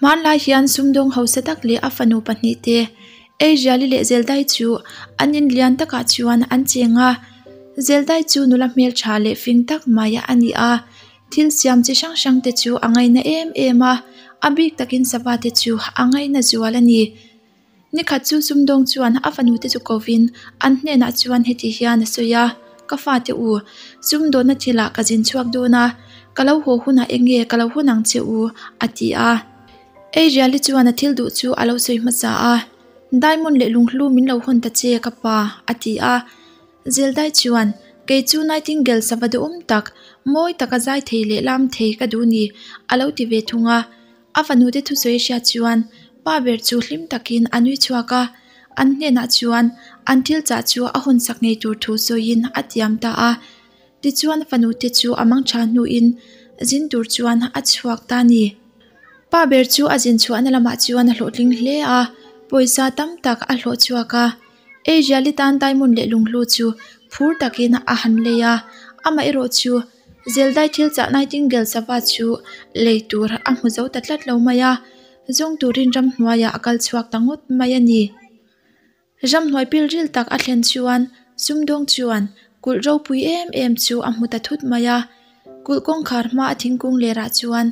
Hmanlai hian sumdawng hausa tak leh a fanu pahnih te Eiziali leh Zeldai chu an in lian takah chuan an cheng a. Zeldai chu nula hmeltha leh fing tak mai a ni a, thil siam chi hrang hrang te chu a ngaina em em a, a bik takin sava te chu a ngaina zual a ni. Nikhat chu sumdawng chuan a fanu te chu kovin an hnenah chuan heti hian a sawi a, Ka fate u, sumdawnna thilah ka zin chhuak dawn a, ka lo haw hunah eng nge ka lo hawn ang che u? a ti a. Eiriali chuan a thil duh chu a lo sawi hmasa a, Diamond leh lunghlu min lo hawn ta che ka pa, a ti a. Zeldai chuan, Kei chu Nightingale sava duhawm tak, mawi taka zai thei leh lam thei ka duh ni, a lo ti ve thung a. A fanute thusawi hriat chuan pa ber chu hlim takin a nui chhuak a, an hnenah chuan an thil chah chu a hawn sak ngei tur thu sawiin a tiam ta a. Tichuan fanute chu a mang tha hnuin zin tur chuan a chhuak ta a ni. Pa ber chu a zin chhuahna lamah chuan a hlawhtling hle a, pawisa tam tak a hlawh chhuak a. Asia-li tan diamond leh lunghlu chu phur takin a han lei a, amaherawh chu Zeldai thil chah Nightingale sava chu lei tur a hmu zo ta tlat lo mai a, zawng turin ramhnuaiah a kal chhuak ta ngawt mai a ni. Ramhnuai pil ril tak a thlen chuan sumdawng chuan kulh ropui em em chu a hmu ta thut mai a, kulh kawngkhar hma a thingkung lerah chuan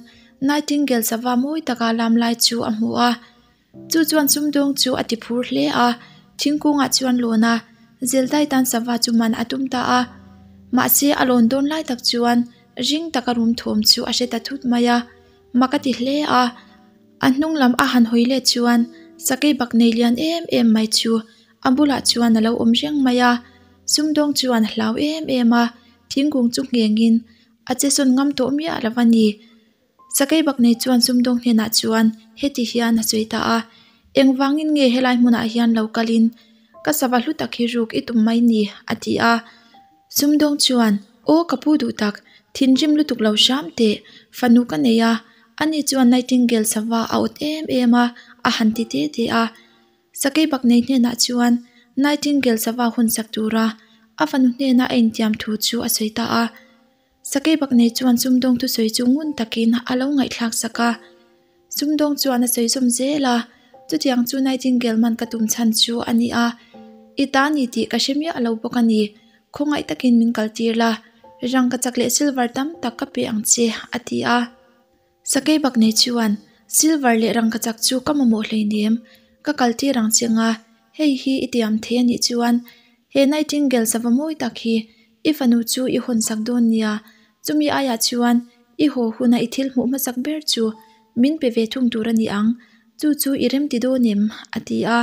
Nightingale sava mawi taka lam lai chu a hmu a. Chu chuan sumdawng chu a ti phur hle a, thingkungah chuan lawn a, Zeldai tan sava chu man a tum ta a. Mahse a lawn dawn lai tak chuan ring taka rum thawm chu a hre ta thut mai a, mak a ti hle a. A hnung lam a han hawi let chuan sakei bak nei lian em em mai chu a bulah chuan a lo awm reng mai a. Sumdawng chuan a hlau em em a, thingkung chu nghengin a che sawn ngam tawh miah lo a ni. Sakei bak nei chuan sumdawng hnenah chuan heti hian a sawi ta a, Engvangin nge helai hmunah hian lo kalin ka sava hlu tak hi ruk i tum mai ni? a ti a. Sumdawng chuan, Aw ka pu duh tak, thinrim lutuk lo hram teh, fanu ka nei a, ani chuan Nightingale sava a awt em em a, a han ti te te a. Sakei bak nei hnenah chuan Nightingale sava hun sak tura a fanu hnena a intiam thu chu a sawi ta a. Sakei bak nei chuan sumdawng thusawi chu ngun takin a lo ngaihthlak sak a. Sumdawng chuan a sawi zawm zel a, chutiang chu Nightingale man ka tum chhan chu a ni a, i ta ni tih ka hre miah lo bawk a ni, khawngaih takin min kaltir la, rangka chak leh silver tam tak ka pe ang che, a ti a. Sakei bak nei chuan, Silver leh rangkachak chu ka mamawh hleinem, ka kaltir ang che nga, hei hi i tiam thei a nih chuan he Nightingale sava mawi tak hi i fanu chu i hawn sak dawn nia, chumi aiah chuan i haw huna i thil hmuh hmasak ber chu min pe ve thung tur a ni ang, chu chu i remti dawn em? a ti a.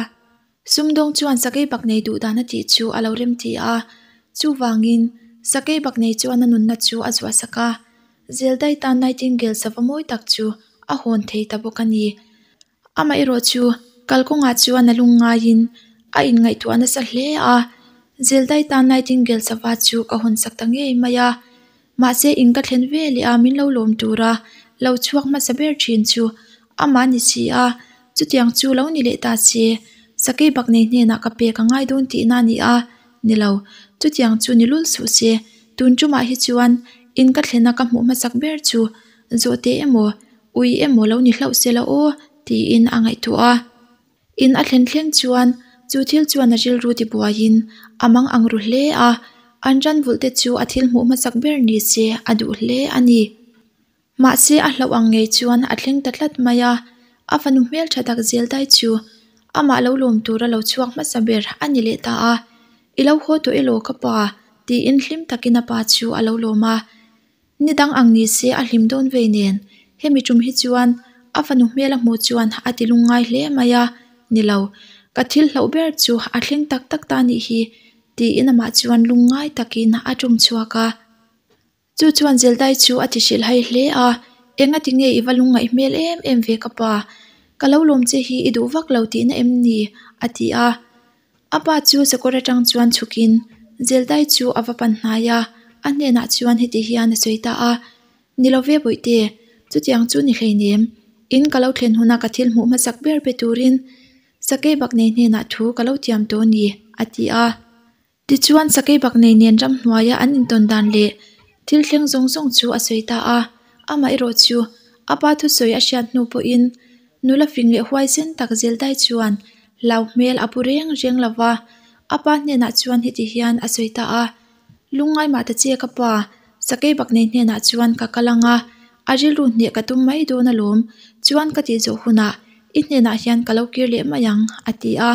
Sumdawng chuan sakei bak nei duh dan a tih chu a lo remti a, chuvangin sakei bak nei chuan a nunna chu a zuah sak a, Zeldai tan Nightingale sava mawi tak chu a hawn thei ta bawk a ni. Amaherawh chu kalkawngah chuan a lung ngaiin a inngaihtuah nasa hle a, Zeldai tan Nightingale sava chu ka hawn sak ta ngei mai a, mahse in ka thlen ve leh a min lo lawm tura lo chhuak hmasa ber thin chu amah ni si a, Chutiang chu lo ni leh ta se, sakei bak nei hnenah ka pek a ngai dawn tihna a ni a, ni lo. Chutiang chu ni lul suh se, tun tumah hi chuan in ka thlena ka hmuh hmasak ber chu zawhte emaw, ui emaw lo ni hlauh se la aw, tiin a ngaihtuah a. In a thlen thleng chuan chu thil chuan a rilru tibuaiin a mang ang ru hle a, an ran vulh te chu a thil hmuh hmasak ber ni se a duh hle a ni. Mahse a hlauh ang ngei chuan a thleng ta tlat mai a, a fanu hmel tha tak zel dai chu amah lo lawm tura lo chhuak hmasa ber a ni leh ta a, I lo haw tawh elaw ka pa? tiin hlim takin a pa chu a lo lawm a. Ni dang ang ni se a hlim dawn vei nen, hemi tum hi chuan a fanu hmel a hmuh chuan a ti lungngai hle mai a, Ni lo, ka thil hlauh ber chu a thleng tak tak ta nih hi, tiin amah chuan lungngai takin a tum chhuak a. Chu chuan Zeldai chu a ti hrilh hai hle a, Enga ti nge i va lungngaih hmel em em ve ka pa? Ka lo lawm che hi i duh vak lo tihna em ni? a ti a. A pa chu sakawr atang chuan chhukin Zeldai chu a va pan hnai a, a hnenah chuan heti hian a sawi ta a, Ni lo ve bawihte, chutiang chu ni hleinem, in ka lo thlen huna ka thil hmuh hmasak ber pe turin sakei bak nei hnenah thu ka lo tiam tawh a ni, a ti a. Tichuan sakei bak nei nen ramhnuaia an intawn dan leh thil thleng zawng zawng chu a sawi ta a, amaherawh chu a pa thusawi a hriat hnu pawhin Nula fing leh huaisen tak Zeldai chuan hlau hmel a pu reng reng lo va, a pa hnenah chuan heti hian a sawi ta a, Lungngai mah ta che ka pa, sakei baknei hnenah chuan ka kal ang a, a rilru hneh ka tum mai dawn alawm, chuan ka tih zawh hunah i hnenah hian ka lo kir leh mai ang, a ti a.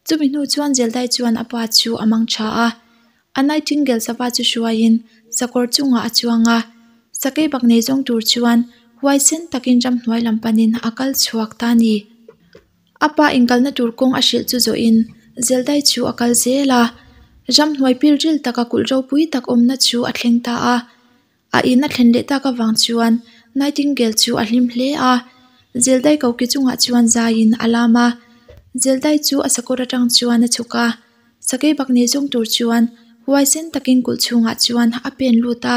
Chumi hnu chuan Zeldai chuan a pa chu a mang tha a, a nightingale sava chu hruaiin sakawr chungah a chuang a, sakei baknei zawng tur chuan huaisen takin ramhnuai lam panin a kal chhuak ta a ni. A pa inkalna tur kawng a hrilh chu zawhin Zeldai chu a kal zel a, ramhnuai pilril taka kulh ropui tak awmna chu a thleng ta a. A in a thlen leh tak avang chuan Nightingale chu a hlim hle a, Zeldai koki chungah chuan zaiin a lam a. Zeldai chu a sakawr atang chuan a chhuk a, sakei bak nei zawng tur chuan huaisen takin kulh chhungah chuan a pen lut a.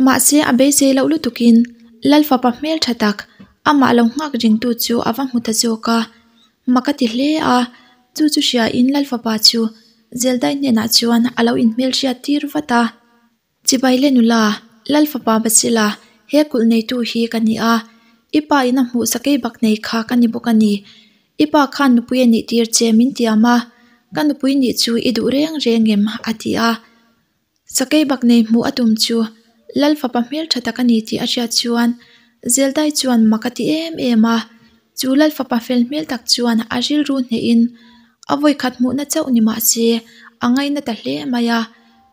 Mahse a beisei loh lutukin Lalfapa hmeltha tak amah lo nghak ringtu chu a va hmu ta zawk a, mak a ti hle a, chu chu hriain Lalfapa chu Zeldai hnenah chuan a lo inhmelhriat tir vat a. Chibai le nula, Lal fapa Basila, he kulh neitu hi ka ni a, i pa in a hmuh sakei bak nei kha ka ni bawk a ni. I pa khan nupui a nih tir che min tiam a, ka nupui nih chu i duh reng reng em? a ti a. Sakei bak nei hmuh a tum chu Lal fapa hmeltha tak a ni tih a hriat chuan Zeldai chuan mak a ti em em a, chu Lal fapa fel hmel tak chuan a rilru hnehin a vawikhat hmuhna chauh ni mah se a ngaina ta hle mai a.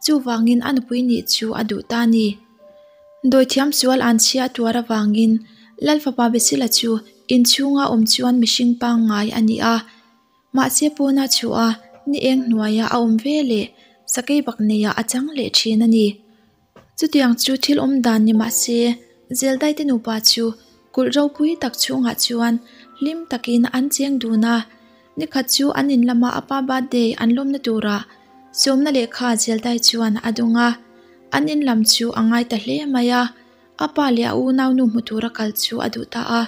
Chuvangin a nupui nih chu a duh ta a ni. Dawithiam sual an chhia a tuar avangin Lalfapa Besila chu inchhunga awm chuan mihring pangngai a ni a. Mahse pawna chhuah a ni eng hnuaia a awm ve leh sakei bak neiah a chang leh thin a ni. Chutiang chu thil awm dan ni mah se Zeldaite nupa chu kulh ropui tak chhungah chuan hlim takin an cheng dun a. Nikhat chu an in lama a pa birthday an lawmna turah sawmna lehkha Zeldai chuan a dawng a, an in lam chu a ngai ta hle mai a, a pa leh a unaunu hmu tura kal chu a duh ta a.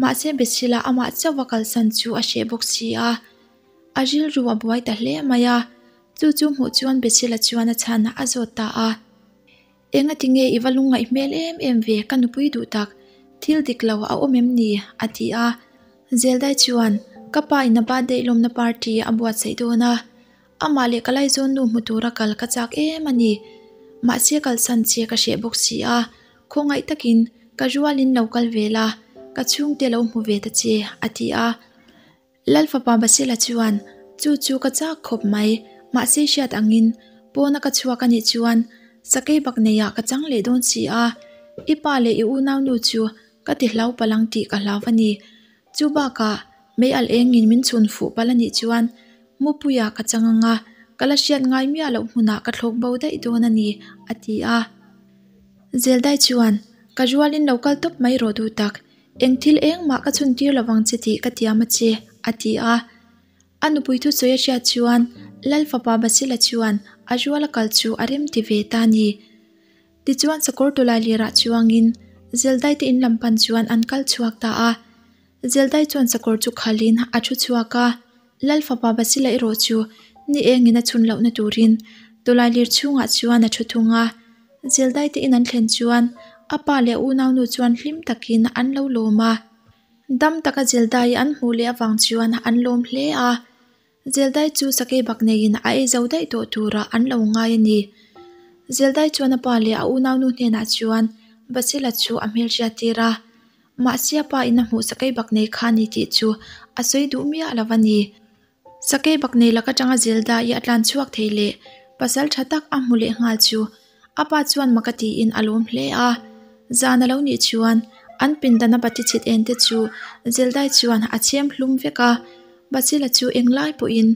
Mahse Bethila amah chauh a kalsan chu a hreh bawk si a, a rilru a buai ta hle mai a, chu chu hmuh chuan Bethila chuan a chhan a zawt ta a. Engati nge i va lungngaih hmel em em ve ka nupui duh tak, thil dik lo a awm em ni? a ti a. Zeldai chuan, Ka pa in a birthday lawmna party a buatsaih dawn a, amah leh ka laizawn nu hmu tura kal ka chak em a ni. Mahse kalsan che ka hreh bawk si a, khawngaih takin ka rualin lo kal ve la, ka chhungte lo hmu ve ta che, a ti a. Lal fapa Basila chuan, Chu chu ka chak khawp mai, mahse hriat angin pawna ka chhuak a nih chuan sakei bak neiah ka chang leh dawn si a, i pa leh i unaunu chu ka ti hlau palh ang tih ka hlau a ni. Chu bakah mei alh engin min chhun fuh palh a nih chuan mupuiah ka chang ang a, ka la hriat ngai miah loh hmunah ka thlawk bo daih dawn a ni, a ti a. Zeldai chuan, Ka rualin lo kal tawp mai rawh duh tak, Eng thil engmah ka chhun tir lovang che tih ka tiam a che, a ti a. A nupui thusawi a hriat chuan Lal fapa Basila chuan a ruala kal chu a rem ti ve ta a ni. Tichuan sakawr tawlai lirah chuangin Zeldai te in lam pan chuan an kal chhuak ta a. Zeldai chuan sakawr chu khalin a thu chhuak a. Lal fapa Basila erawh chu ni engin a chhun lohna turin tawlai lir chhungah chuan a thu thung a. Zeldai te in an thlen chuan a pa leh a unaunu chuan hlim takin an lo lawm a. Dam taka Zeldai an hmuh leh avang chuan an lawm hle a. Zeldai chu sakei bak neiin a ei zo daih tawh turah an lo ngai a ni. Zeldai chuan a pa leh a unaunu hnenah chuan Basila chu a hmelhriat tir a. Mahse a pa in a hmuh sakei bak nei kha a ni tih chu a sawi duh miah lo a ni. Sakei bak nei lak atanga Zelda i a tlan chhuak thei leh pasal tha tak a hmu leh nghal chu a pa chuan mak a tiin a lawm hle a. Zan a lo nih chuan an pindana bati chhit en te chu Zeldai chuan a chhem hlum vek a. Basila chu englai pawhin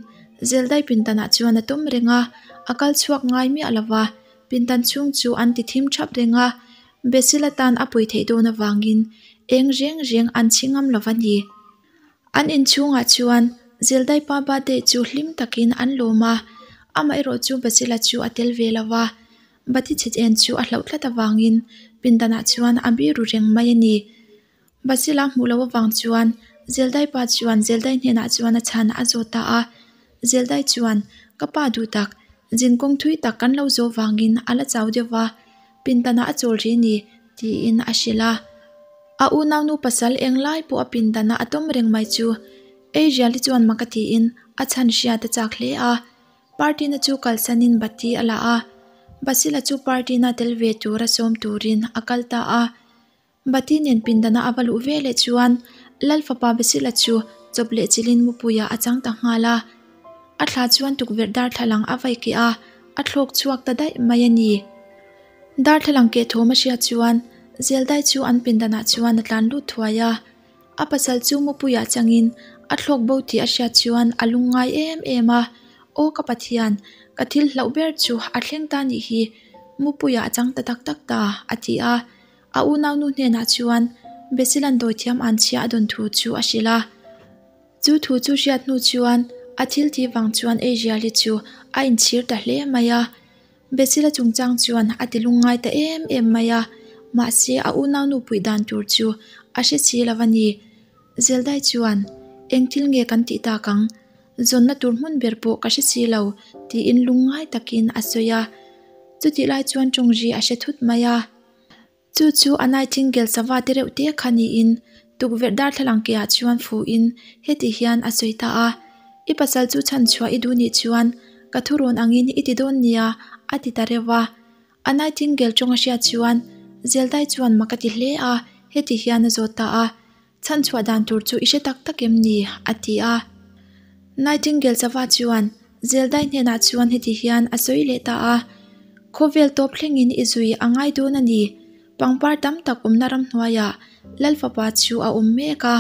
Zeldai pindanah chuan a tawm reng a, a kal chhuak ngai miah lo va, pindan chhung chu an ti thim thap reng a. Basila tan a pui theih dawn avangin eng reng reng an chhi ngam lo va ni. An inchhungah chuan Zeldai pa birthday chu hlim takin an lawm a, amaherawh chu Basila chu a tel ve lo va, Bati chhe chen chu a hlauh tlat avangin pindanah chuan a biru reng mai a ni. Basila hmuh loh avang chuan Zeldai pa chuan Zeldai hnenah chuan a chhan a zawt ta a, Zeldai chuan, Ka pa duh tak, zinkawng thui tak kan lo zawh vangin a la chau deuh va, pindanah a chawl rih a ni, tiin a hrilh a. A unaunu pasal englai pawh a pindana a tawm reng mai chu Eiriali chuan mak a tiin a chhan hriat a chak hle a. Party na chu kalsanin bati a la a, Basila chu party na tel ve tura sawm turin a kal ta a. Bati nen pindana a va luh ve leh chuan Lal fapa Basila chu chawp leh chilhin mupuiah a chang ta nghal a. A thla chuan tukverh darthlalang a vai keh a, a thlawk chhuak ta daih mai a ni. Darthlalang keh thawm a hriat chuan Zeldai chu an pindanah chuan a tlan lut thuai a. A pasal chu mupuiah changin a thlawk bo tih a hriat chuan a lungngai em em a, Aw ka Pathian, ka thil hlauh ber chu a thleng ta nih hi, mupuiah a chang ta tak tak ta, a ti a. A unaunu hnenah chuan Besilan dawithiam anchhia a dawn thu chu a hrilh a. Chu thu chu hriat hnu chuan a thil tih vang chuan Asia-li chu a inchhir ta hle mai a. Besila chungchang chuan a ti lungngai ta em em mai a, mahse a unaunu puih dan tur chu a hre si lo a ni. Zeldai chuan, Eng thil nge kan tih tak ang? Zawnna tur hmun ber pawh ka hre si lo, tiin lungngai takin a sawi a. Chutih lai chuan tawngri a hre thut mai a. Chu chu a nightingale sava te reuh te kha niin tukverh darthlalang keah chuan fuhin heti hian a sawi ta a, I pasal chu chhanchhuah i duh nih chuan ka thurawn angin i ti dawn nia a ti ta reuh a. A nightingale tawng a hriat chuan Zeldai chuan mak a ti hle a, heti hian a zawt ta a, Chhanchhuah dan tur chu i hre tak tak em ni? a ti a. Nightingale sava chuan Zeldai hnenah chuan heti hian a sawi leh ta a, Khawvel tawp thlengin i zui a ngai dawn a ni. Pangpar tam tak awmna ramhnuaiah Lal fapa chu a awm mek a,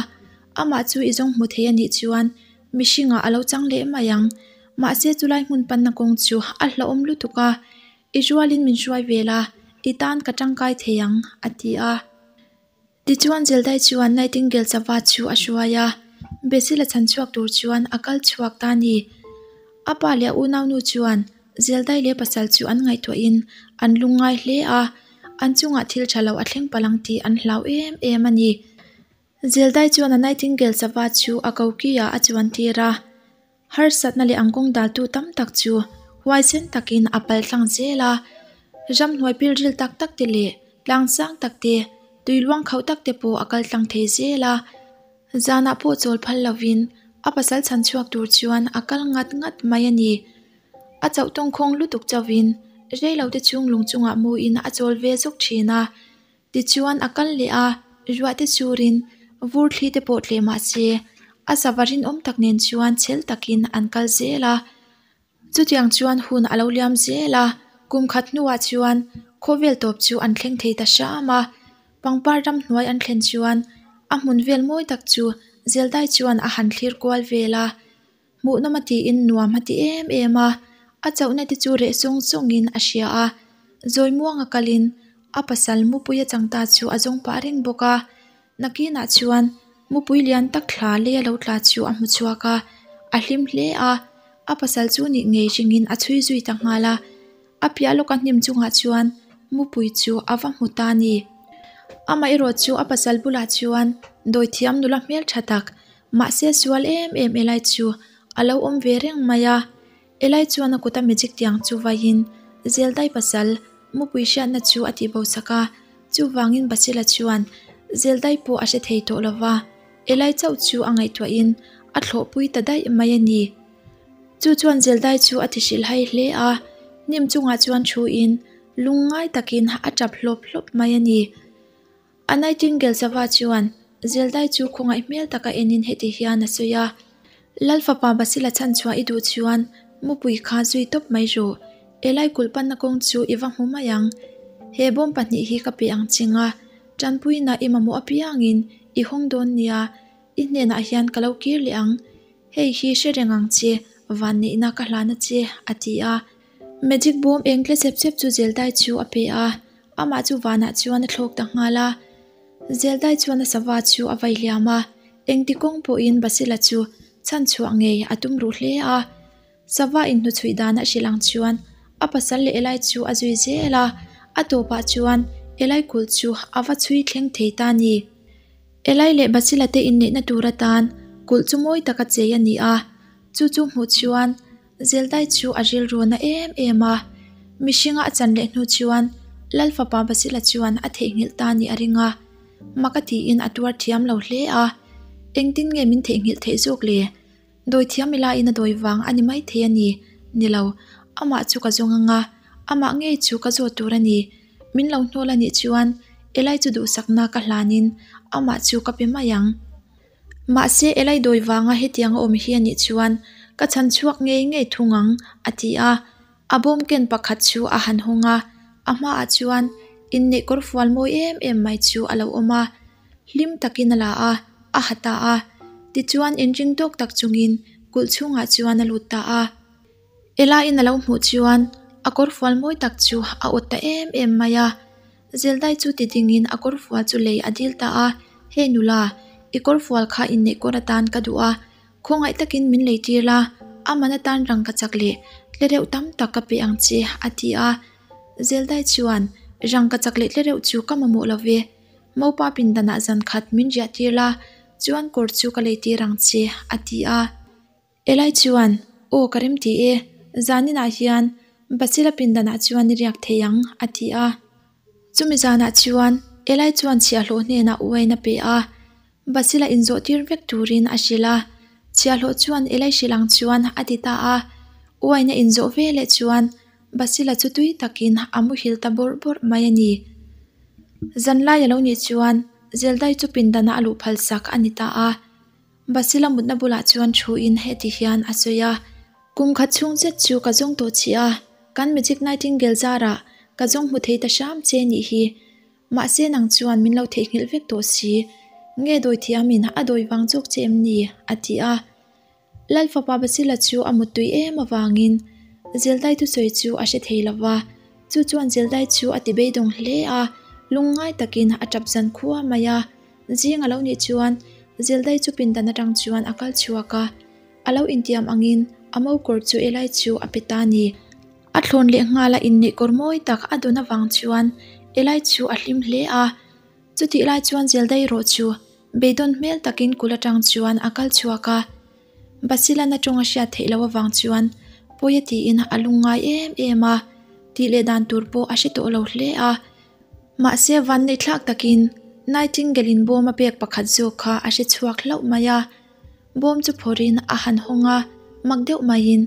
amah chu i zawng hmu thei a nih chuan mihringah a lo chang leh mai ang. Mahse chulai hmun panna kawng chu a hlauhawm lutuk a, i rualin min hruai vel a, i tan ka tangkai thei ang, a ti a. Tichuan Zeldai chuan Nightingale sava chu a hruai a, Basil a chhan chhuak tur chuan a kal chhuak ta a ni. A pa leh a unaunu chuan Zeldai leh pasal chu an ngaihtuahin an lungngai hle a, an chungah thil tha lo a thleng palh ang tih an hlau em em a ni. Zeldai chuan a Nightingale sava chu a koki ah a chuan tir a. Harsatna leh ang kawng daltu tam tak chu huaisen takin a pal tlang zel a, ramhnuai pilril tak tak te leh tlang sang tak te, tui luang khauh tak te pawh a kal tlang thei zel a. Zanah pawh chawl phal lovin a pasal chhan chhuak tur chuan a kal ngat ngat mai a ni. A chauh tawngkhawng lutuk chauhin reilote chhung lung chungah muin a chawl ve zawk thin a. Tichuan a kal leh a, ruah te surin vur thli te pawh tleh mah se a sava rinawm tak nen chuan chhel takin an kal zel a. Chutiang chuan hun a lo liam zel a, kum khat hnuah chuan khawvel tawp chu an thleng thei ta hram a. Pangpar ramhnuai an thlen chuan a hmun vel mawi tak chu Zeldai chuan a han thlir kual vel a. Hmuhnawm a tiin nuam a ti em em a, a chauhna te chu reh sawng sawngin a hria a, Zawimuanga kalin a pasal mupui a chang ta chu a zawng pah reng bawk a, nakinah chuan mupui lian tak thla lei a lo tla chu a hmu chhuak a, a hlim hle a, a pasal chu nih ngei ringin a chhui zui ta nghal a, a piah lawka hnim chungah chuan mupui chu a va hmu ta a ni. Amaherawh chu a pasal bulah chuan dawithiam nula hmeltha tak Mahse sual em em Elai chu a lo awm ve reng mai a, Elai chuan a kuta magic tiang chu vaiin Zeldai pasal mupui hriatna chu a tih bo sak a, chuvangin Basila chuan Zeldai pawh a hre thei tawh lo va, Elai chauh chu a ngaihtuahin a thlawhpui ta daih mai a ni. Chu chuan Zeldai chu a ti hrilhhai hle a, hnim chungah chuan thuin lungngai takin a tap hlawp hlawp mai a ni. A nightingale sava chuan Zeldai chu khawngaih hmel taka enin heti hian a sawi a, Lal fapa Basila chhanchhuah i duh chuan mupui kha zui tawp mai rawh. Elai kulh panna kawng chu i va hmu mai ang. He bawm pahnih hi ka pe ang ching a, tanpuina i mamawh apiangin i hawng dawn nia, i hnenah hian ka lo kir leh ang. Hei hi hre reng ang che, vanneihna ka hlan a che, a ti a. Magic bawm eng tle chep chep chu Zeldai chu a pe a. Amah chu vanah chuan a thlawk ta nghal a, Zeldai chuan a sava chu a vai hliam a, engti kawng pawhin Basila chu chhanchhuah ngei a tum ruh hle a. Sava inhnuchhuih dan a hrilh ang chuan a pasal leh Elai chu a zui zel a, a tawpah chuan Elai kulh chu a va chhui thleng thei ta a ni. Elai leh Basila te inneihna tur atan kulh chu mawi taka chei a ni a, chu chu hmuh chuan Zeldai chu a rilru na em em a, mihringa a chan leh hnu chuan Lal fapa Basila chuan a theihnghilh ta nih a ring a. Mak a tiin a tuar thiam lo hle a, Engtin nge min theihnghilh theih zawk le? Dawi thiam ila in a dawi vang a ni maithei a ni. Ni lo, amah chu ka zawng anga, amah ngei chu ka zawt tur a ni. Min lo hnawl a nih chuan Elai chu duhsakna ka hlanin amah chu ka pe mai ang. Mahse Elai dawi vanga hetiang a awm hi a nih chuan ka chhan chhuak ngei ngei thung ang, a ti a. A bawm ken pakhat chu a han hawng a, a hmaah chuan inneih kawr fual mawi em em mai chu a lo awm a. Hlim takin a la a, a ha ta a. Tichuan inring tawk tak chungin kulh chhungah chuan a lut ta a. Elain a lo hmuh chuan a kawr fual mawi tak chu a awt ta em em mai a. Zeldai chu ti dingin a kawr fual chu lei a dil ta a, Hey nula, i kawr fual kha inneih kawr atan ka duh a, Khawngaih takin min lei tir la, a man atan rangka chak leh tlereuh tam tak ka pe ang che, a ti a. Zeldai chuan, Rangka chak leh tlereuh chu ka mamawh lo ve. Mopa pindanah zan khat min riah tir la, chuan kawr chu ka lei tir ang che, a ti a. Elai chuan, Aw ka rem ti e, zaninah hian Basila pindanah chuan i riak thei ang, a ti a. Chumi zanah chuan Elai chuan chhiahhlawh hnenah uain a pe a. Basila inzawh tir vek turin a hrilh a, chhiahhlawh chuan Elai hrilh ang chuan a ti ta a. Uain a inzawh ve leh chuan Basila chu tui takin a muhil ta bawrh bawrh mai a ni. Zanlai a lo nih chuan Zeldai chu pindanah a luh phalsak a ni ta a. Basila mutna bulah chuan thuin heti hian a sawi a, Kum khat chhung zet chu ka zawng tawh chih a, kan Magic Nightingale zarah ka zawng hmu thei ta hram che nih hi. Mahse nang chuan min lo theihnghilh vek tawh si. Nge dawi thiamin a dawi vang zawk che em ni? a ti a. Lal fapa Basila chu a muttui em avangin Zeldai thusawi chu a hre thei lo va. Chu chuan Zeldai chu a ti beidawng hle a, lungngai takin a tap zan khua mai a. Zing a lo nih chuan Zeldai chu pindan atang chuan a kal chhuak a. A lo intiam angin a mo kawr chu Elai chu a pe ta a ni. A thlawn leh nghal a inneih kawr mawi tak a dawn avang chuan Elai chu a hlim hle a. Chutih lai chuan Zeldai erawh chu beidawn hmel takin kul atang chuan a kal chhuak a. Basilan a tawng a hriat theih loh avang chuan pawi a tiin a lungngai em em a, tih leh dan tur pawh a hre tawh lo hle a. Mahse vanneih thlak takin Nightingale in bawm a pek pakhat zawk kha a hre chhuak hlauh mai a. Bawm chu phawrhin a han hawng a, mak deuh maiin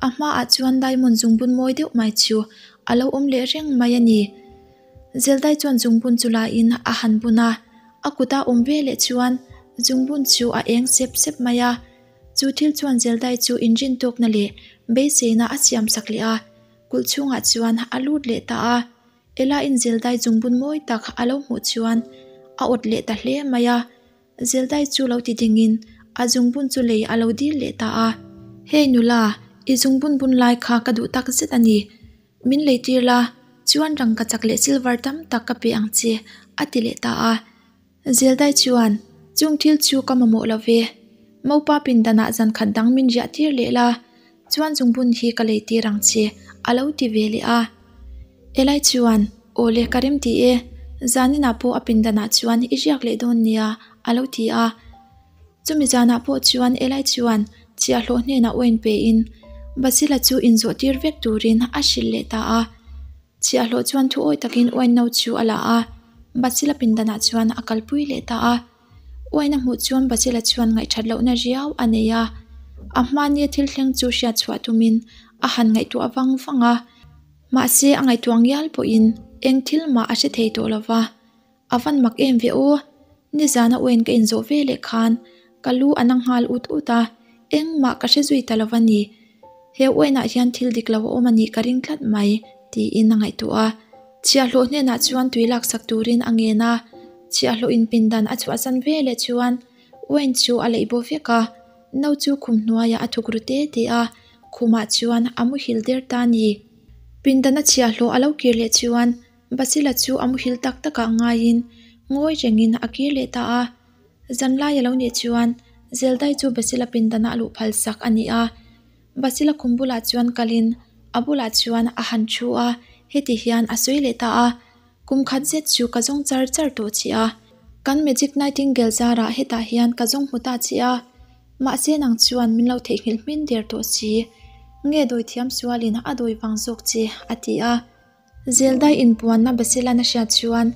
a hmaah chuan diamond zungbun mawi deuh mai chu a lo awm leh reng mai a ni. Zeldai chuan zungbun chu lain a han bun a, a kuta awm ve leh chuan zungbun chu a eng sep sep mai a. Chu thil chuan Zeldai chu inrin tawkna leh beiseina a siam sak leh a, kulh chhungah chuan a lut leh ta a. Elain Zeldai zungbun mawi tak a lo hmuh chuan a awt leh ta hle mai a. Zeldai chu lo ti dingin a zungbun chu lei a lo dil leh ta a. Hey nula, i zungbun bun lai kha ka duh tak zet a ni. Min lei tir la, chuan rangkachak leh silver tam tak ka pe ang che, a ti leh ta a. Zeldai chuan, Chung thil chu ka mamawh lo ve. Mopa pindanah zan khat dang min riah tir leh la, chuan zungbun hi ka lei tir ang che, a lo ti ve leh a. Elai chuan, Aw le, ka rem ti e, zaninah pawh a pindanah chuan i riak leh dawn nia, a lo ti a. Chumi zanah pawh chuan Elai chuan chhiahhlawh hnenah uain pein Basila chu inzawh tir vek turin a hrilh leh ta a. Chhiahhlawh chuan thu awi takin uain no chu a la a, Basila pindanah chuan a kalpui leh ta a. Uain a hmuh chuan Basila chuan ngaihthat lohna riau a nei a, a hmania thil thleng chu hriat chhuah tumin a han ngaihtuah vang vang a. Mahse a ngaihtuah ngial pawhin eng thil mah a hre thei tawh lo va, A van mak em ve aw, nizana uain ka inzawh ve leh khan ka lu a na nghal ut ut a, engmah ka hre zui ta lo va ni. He uainah hian thil dik lo a awm a nih ka ring tlat mai, tiin a ngaihtuah a. Chhiahhlawh hnenah chuan tui laksak turin a ngen a, chhiahhlawh in pindan a chhuahsan ve leh chuan uain chu a leih baw vek a, no chu khum hnuaiah a thuk ru te te a, khumah chuan a muhil der ta a ni. Pindana chhiahhlawh a lo kir leh chuan Basila chu a muhil tak takah ngaiin ngawi rengin a kir leh ta a. Zanlai a lo nih chuan Zeldai chu Basila pindana a luh phal sak a ni a. Basila khum bulah chuan kalin a bulah chuan a han thu a, heti hian a sawi leh ta a, Kum khat zet chu ka zawng char char tawh che a, kan Magic Nightingale zarah hetah hian ka zawng hmu ta che a, mahse nang chuan min lo theihnghilh hmin der tawh si. Nge dawithiam sualin a dawi vang zawk che, a ti a. Zeldai inpuanna Basilan a hriat chuan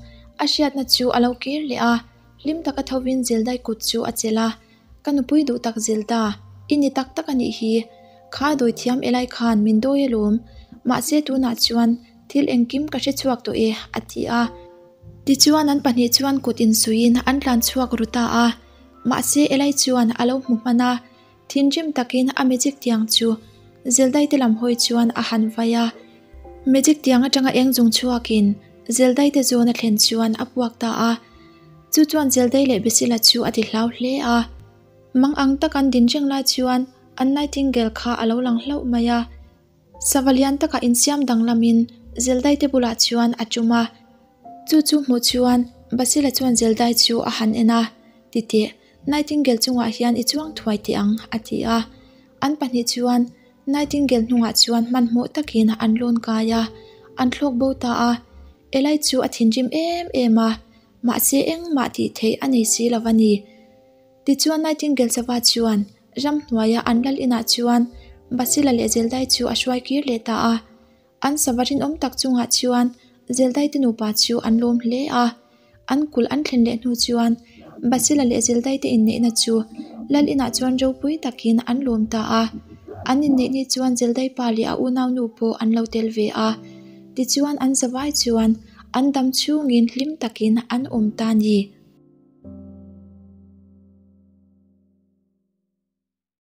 A hriatna chu a lo kir leh a, hlim taka thovin Zeldai kut chu a chelh a, Ka nupui duh tak Zelda, i ni tak tak a nih hi. Kha dawithiam Eli khan min dawi alawm, mahse tunah chuan thil engkim ka hre chhuak tawh e, a ti a. Tichuan an pahnih chuan kut insuiin an tlan chhuak ru ta a, mahse Eli chuan a lo hmu hman a, thinrim takin a magic tiang chu Zeldai te lam hawi chuan a han vai a. Magic tiang atanga eng zung chhuakin Zeldai te zawn a thlen chuan a puak ta a, chu chuan Zeldai leh Besila chu a ti hlau hle a. Mang ang tak an din reng lai chuan an Nightingale kha a lo lang hlauh mai a. Sava lian takah insiam danglamin Zeldai te bulah chuan a tum a. Chu chu hmuh chuan Basila chuan Zeldai chu a han en a, Titeh, Nightingale chungah hian i chuang thuai teh ang, a ti a. An pahnih chuan Nightingale hnungah chuan hmanhmawh takin an lawn kai a, an thlawk bo ta a. Eli chu a thinrim em em a, mahse engmah tih theih a nei si lo a ni. Tichuan Nightingale sava chuan ramhnuaia an lal inah chuan Basila leh Zeldai chu a hruai kir leh ta a. An sava rinawm tak chungah chuan Zeldai te nupa chu an lawm hle a. An kulh an thlen leh hnu chuan Basila leh Zeldai te inneihna chu lal inah chuan ropui takin an lawm ta a. An inneih ni chuan Zeldai pa leh a unaunu pawh an lo tel ve a. Tichuan an zavai chuan an dam chhungin hlim takin an awm ta ni.